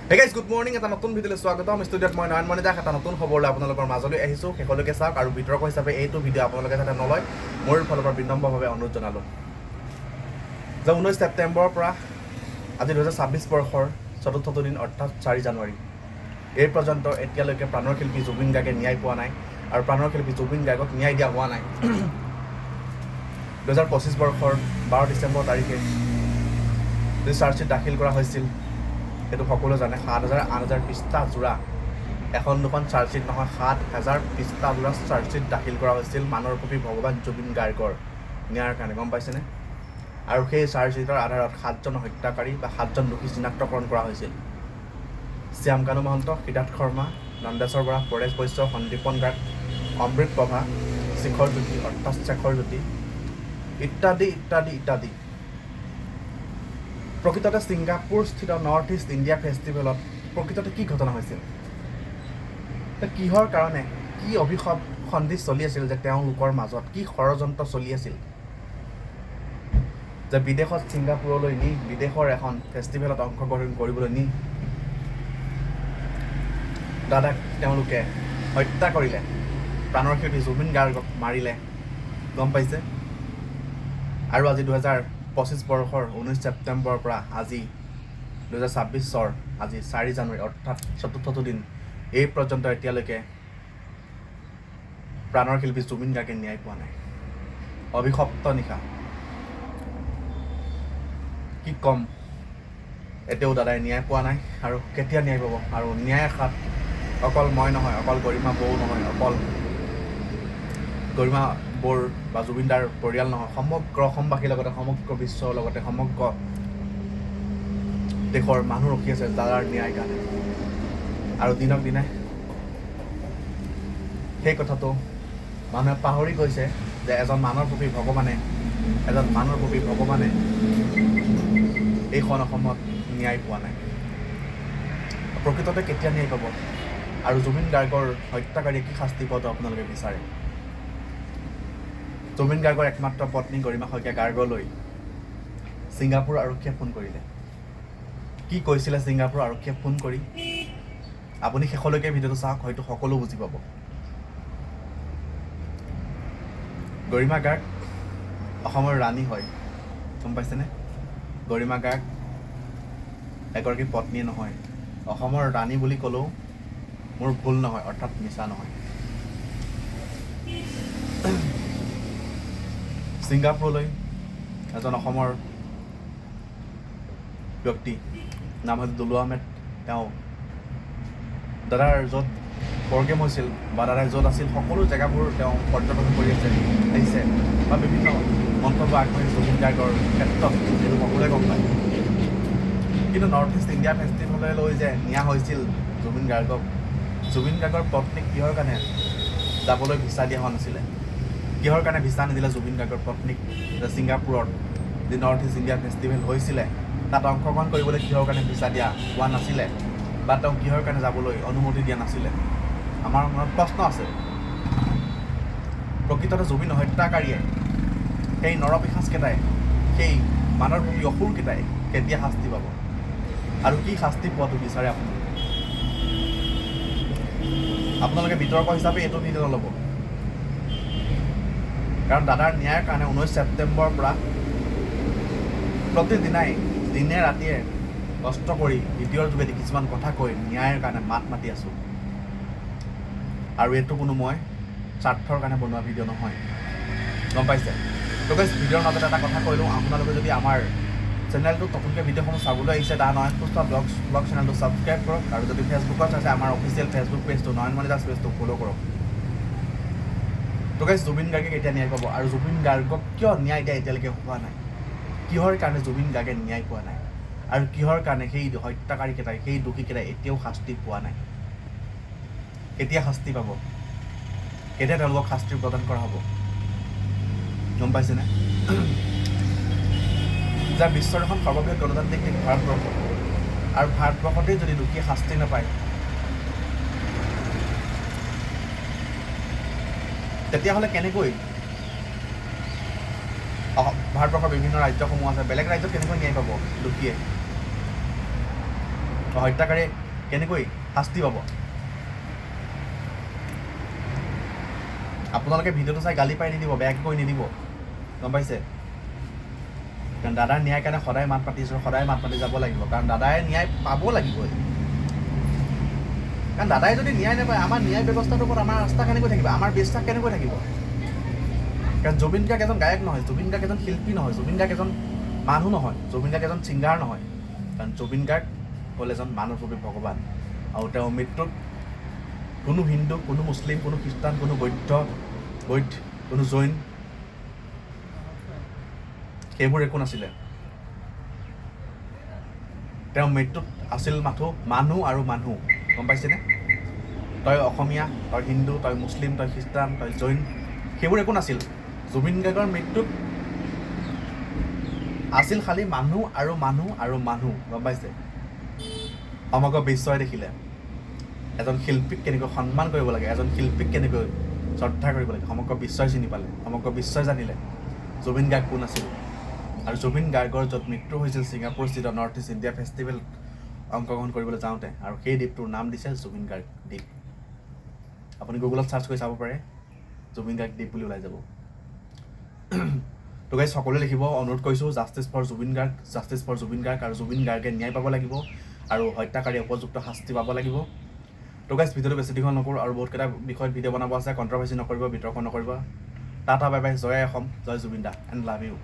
Hey guys, good morning. এটা নতুন ভিডিঅ'লৈ স্বাগতম। ষ্টুডিঅ'ত মই নয়নমণি দাস এটা নতুন খবৰলৈ আপোনালোকৰ মাজলৈ আহিছোঁ। শেষলৈকে চাওক আৰু বিতৰ্ক হিচাপে এইটো ভিডিঅ' আপোনালোকে যাতে নলয়, মোৰ ফালৰ পৰা বিনম্ৰভাৱে অনুৰোধ জনালোঁ যে 19 ছেপ্টেম্বৰৰ পৰা আজি 2026 বৰ্ষৰ চতুৰ্থটো দিন, অৰ্থাৎ 4 জানুৱাৰী, এই পৰ্যন্ত এতিয়ালৈকে প্ৰাণৰ শিল্পী জুবিন গাৰ্গে ন্যায় পোৱা নাই আৰু প্ৰাণৰ শিল্পী জুবিন গাৰ্গক ন্যায় দিয়া হোৱা নাই। 2025 বৰ্ষৰ 12 ডিচেম্বৰ তাৰিখে যি চাৰ্জশ্বিট দাখিল কৰা হৈছিল, সেইটো সকলোৱে জানে। 7 হাজাৰ 8 হাজাৰ পৃষ্ঠা জোৰা, এখন দুখন চাৰ্জশ্বিট নহয়, 7 হাজাৰ পৃষ্ঠা জোৰা চাৰ্জশ্বিট দাখিল কৰা হৈছিল মানৱৰূপী ভগৱান জুবিন গাৰ্গৰ ন্যায়ৰ কাৰণে, গম পাইছেনে? আৰু সেই চাৰ্জশ্বিটৰ আধাৰত সাতজন হত্যাকাৰী বা সাতজন দোষী চিনাক্তকৰণ কৰা হৈছিল: শ্যাম কানু মহন্ত, সিদ্ধাৰ্থ শৰ্মা, নন্দেশ্বৰ বৰা, পৰেশ বৈশ্য, সন্দীপন গাৰ্গ, অমৃত প্ৰভা, শিখৰ জ্যোতি অৰ্থাৎ শেখৰ জ্যোতি, ইত্যাদি ইত্যাদি ইত্যাদি। প্ৰকৃততে ছিংগাপুৰস্থিত নৰ্থ ইষ্ট ইণ্ডিয়া ফেষ্টিভেলত প্ৰকৃততে কি ঘটনা হৈছিল? কিহৰ কাৰণে, কি অভিসন্ধি চলি আছিল যে তেওঁলোকৰ মাজত কি ষড়যন্ত্ৰ চলি আছিল যে বিদেশত ছিংগাপুৰলৈ নি, বিদেশৰ এখন ফেষ্টিভেলত অংশগ্ৰহণ কৰিবলৈ নি দাদাক তেওঁলোকে হত্যা কৰিলে, প্ৰাণৰ শিল্পী জুবিন গাৰ্গক মাৰিলে, গম পাইছে? আৰু আজি 2025 বৰ্ষৰ 19 ছেপ্টেম্বৰৰ পৰা আজি 2026ৰ আজি 4 জানুৱাৰী, অৰ্থাৎ চতুৰ্থটো দিন, এই পৰ্যন্ত এতিয়ালৈকে প্ৰাণৰ শিল্পী জুবিন গাৰ্গে ন্যায় পোৱা নাই। অভিশপ্ত নিশা, কি ক'ম, এতিয়াও দাদাই ন্যায় পোৱা নাই। আৰু কেতিয়া ন্যায় পাব? আৰু ন্যায় আশাত অকল মই নহয়, অকল গৰিমা বৌ নহয়, অকল গৰিমা বৌৰ বা জুবিন দাৰ পৰিয়াল নহয়, সমগ্ৰ অসমবাসীৰ লগতে সমগ্ৰ বিশ্বৰ লগতে সমগ্ৰ দেশৰ মানুহ ৰখি আছে দাদাৰ ন্যায় কাৰণে। আৰু দিনক দিনে সেই কথাটো মানুহে পাহৰি গৈছে যে এজন মানৱৰূপী ভগৱানে এইখন অসমত ন্যায় পোৱা নাই। প্ৰকৃততে কেতিয়া ন্যায় পাব আৰু জুবিন গাৰ্গৰ হত্যাকাৰীয়ে কি শাস্তি পোৱাটো আপোনালোকে বিচাৰে? জুবিন গাৰ্গৰ একমাত্ৰ পত্নী গৰিমা শইকীয়া গাৰ্গলৈ ছিংগাপুৰ আৰক্ষীয়ে ফোন কৰিলে। কি কৈছিলে ছিংগাপুৰ আৰক্ষীয়ে ফোন কৰি, আপুনি শেষলৈকে ভিডিঅ'টো চাওক, হয়তো সকলো বুজি পাব। গৰিমা গাৰ্গ অসমৰ ৰাণী হয়, গম পাইছেনে? গৰিমা গাৰ্গ এগৰাকী পত্নীয়ে নহয়, অসমৰ ৰাণী বুলি ক'লেও মোৰ ভুল নহয়, অৰ্থাৎ মিছা নহয়। ছিংগাপুৰলৈ এজন অসমৰ ব্যক্তি, নাম হৈছে দুলু আহমেদ, তেওঁ দাদাৰ য'ত প্ৰগ্ৰেম হৈছিল বা দাদাই য'ত আছিল, সকলো জেগাবোৰ তেওঁ পৰ্যবেক্ষণ কৰি আছে আহিছে বা বিভিন্ন মন্তব্য আগবাঢ়িছে জুবিন গাৰ্গৰ ক্ষেত্ৰত, সেইটো সকলোৱে গম পায়। কিন্তু নৰ্থ ইষ্ট ইণ্ডিয়া ফেষ্টিভেললৈ যে নিয়া হৈছিল জুবিন গাৰ্গক, জুবিন গাৰ্গৰ পত্নীক কিহৰ কাৰণে যাবলৈ ভিছা দিয়া হোৱা নাছিলে? কিহৰ কাৰণে ভিছা নিদিলে জুবিন গাৰ্গৰ পত্নীক যে ছিংগাপুৰত যি নৰ্থ ইষ্ট ইণ্ডিয়া ফেষ্টিভেল হৈছিলে, তাত অংশগ্ৰহণ কৰিবলৈ কিহৰ কাৰণে ভিছা দিয়া হোৱা নাছিলে বা তেওঁক কিহৰ কাৰণে যাবলৈ অনুমতি দিয়া নাছিলে? আমাৰ মনত প্ৰশ্ন আছে। প্ৰকৃততে জুবিন হত্যাকাৰীয়ে, সেই নৰপিশাচকেইটাই, সেই মানৱৰূপী অসুৰকেইটাই কেতিয়া শাস্তি পাব আৰু কি শাস্তি পোৱাটো বিচাৰে আপোনালোকে? আপোনালোকে বিতৰ্ক হিচাপে এইটো ভিডিঅ' নল'ব, কাৰণ দাদাৰ ন্যায়ৰ কাৰণে 19 ছেপ্টেম্বৰৰ পৰা প্ৰতিদিনাই দিনে ৰাতিয়ে কষ্ট কৰি ভিডিঅ'ৰ যোগেদি কিছুমান কথা কৈ ন্যায়ৰ কাৰণে মাত মাতি আছোঁ। আৰু এইটো কোনো মই স্বাৰ্থৰ কাৰণে বনোৱা ভিডিঅ' নহয়, গম পাইছে? তো গাইজ, ভিডিঅ'ৰ মাজতে এটা কথা কৈ লওঁ। আপোনালোকে যদি আমাৰ চেনেলটোত নতুনকৈ ভিডিঅ'সমূহ চাবলৈ আহিছে, দা নয়ন পুষ্পা ব্লগ চেনেলটো ছাবস্ক্ৰাইব কৰক আৰু যদি ফেচবুকত আছে, আমাৰ অফিচিয়েল ফেচবুক পেজটো, নয়নমণি দাস পেজটো ফ'ল' কৰক। তো গাইজ, জুবিন গাৰ্গে কেতিয়া ন্যায় পাব আৰু জুবিন গাৰ্গক কিয় ন্যায় দিয়া এতিয়ালৈকে হোৱা নাই? কিহৰ কাৰণে জুবিন গাৰ্গে ন্যায় পোৱা নাই আৰু কিহৰ কাৰণে সেই হত্যাকাৰীকেইটাই, সেই দোষীকেইটাই এতিয়াও শাস্তি পোৱা নাই? কেতিয়া শাস্তি পাব? কেতিয়া তেওঁলোকক শাস্তি প্ৰদান কৰা হ'ব? গম পাইছেনে যে বিশ্বৰ এখন সৰ্ববৃহৎ গণতান্ত্ৰিক দেশ ভাৰতবৰ্ষ আৰু ভাৰতবৰ্ষতেই যদি দোষীয়ে শাস্তি নাপায়, তেতিয়াহ'লে কেনেকৈ ভাৰতবৰ্ষৰ বিভিন্ন ৰাজ্যসমূহ আছে, বেলেগ ৰাজ্যত কেনেকৈ ন্যায় পাব দোষীয়ে? হত্যাকাৰীয়ে কেনেকৈ শাস্তি পাব? আপোনালোকে ভিডিঅ'টো চাই গালি পাৰি নিদিব, বেয়াকৈ কৈ নিদিব, গম পাইছে? কাৰণ দাদাৰ ন্যায় কাৰণে সদায় মাত মাতিছোঁ, সদায় মাত মাতি যাব লাগিব। কাৰণ দাদাই ন্যায় পাব লাগিবই। কাৰণ দাদাই যদি ন্যায় নাপায়, আমাৰ ন্যায় ব্যৱস্থাটোৰ ওপৰত আমাৰ আস্থা কেনেকৈ থাকিব? আমাৰ বিশ্বাস কেনেকৈ থাকিব? কাৰণ জুবিন গাৰ্গ এজন গায়ক নহয়, জুবিন গাৰ্গ এজন শিল্পী নহয়, জুবিন গাৰ্গ এজন মানুহ নহয়, জুবিন গাৰ্গ এজন ছিংগাৰ নহয়। কাৰণ জুবিন গাৰ্গ হ'ল এজন মানৱৰূপী ভগৱান। আৰু তেওঁৰ মৃত্যুত কোনো হিন্দু, কোনো মুছলিম, কোনো খ্ৰীষ্টান, কোনো বৌদ্ধ, কোনো জৈন, সেইবোৰ একো নাছিলে। তেওঁৰ মৃত্যুত আছিল মাথো মানুহ আৰু মানুহ, গম পাইছেনে? তই অসমীয়া, তই হিন্দু, তই মুছলিম, তই খ্ৰীষ্টান, তই জৈন, সেইবোৰ একো নাছিল। জুবিন গাৰ্গৰ মৃত্যুত আছিল খালি মানুহ আৰু মানুহ আৰু মানুহ, গম পাইছে? সমগ্ৰ বিশ্বই দেখিলে এজন শিল্পীক কেনেকৈ সন্মান কৰিব লাগে, এজন শিল্পীক কেনেকৈ শ্ৰদ্ধা কৰিব লাগে। সমগ্ৰ বিশ্বই চিনি পালে, সমগ্ৰ বিশ্বই জানিলে জুবিন গাৰ্গ কোন আছিল। আৰু জুবিন গাৰ্গৰ য'ত মৃত্যু হৈছিল, ছিংগাপুৰস্থিত নৰ্থ ইষ্ট ইণ্ডিয়া ফেষ্টিভেল অংশগ্ৰহণ কৰিবলৈ যাওঁতে, আৰু সেই দ্বীপটোৰ নাম দিছে জুবিন গাৰ্গ দ্বীপ। আপুনি গুগলত চাৰ্চ কৰি চাব পাৰে, জুবিন গাৰ্গ দ্বীপ বুলি ওলাই যাব। তো গাইজ, সকলোৱে লিখিব, অনুৰোধ কৰিছোঁ, justice for Zubeen Garg, justice for Zubeen Garg. আৰু জুবিন গাৰ্গে ন্যায় পাব লাগিব আৰু হত্যাকাৰীয়ে উপযুক্ত শাস্তি পাব লাগিব। তো গাইজ, ভিডিঅ'টো বেছি দীঘল নকৰোঁ আৰু বহুতকেইটা বিষয়ত ভিডিঅ' বনাব আছে। কণ্ট্ৰভাৰ্চি নকৰিব, বিতৰ্ক নকৰিব। টাটা, বাই বাই, জয় অসম, জয় Zubeen da, and love you.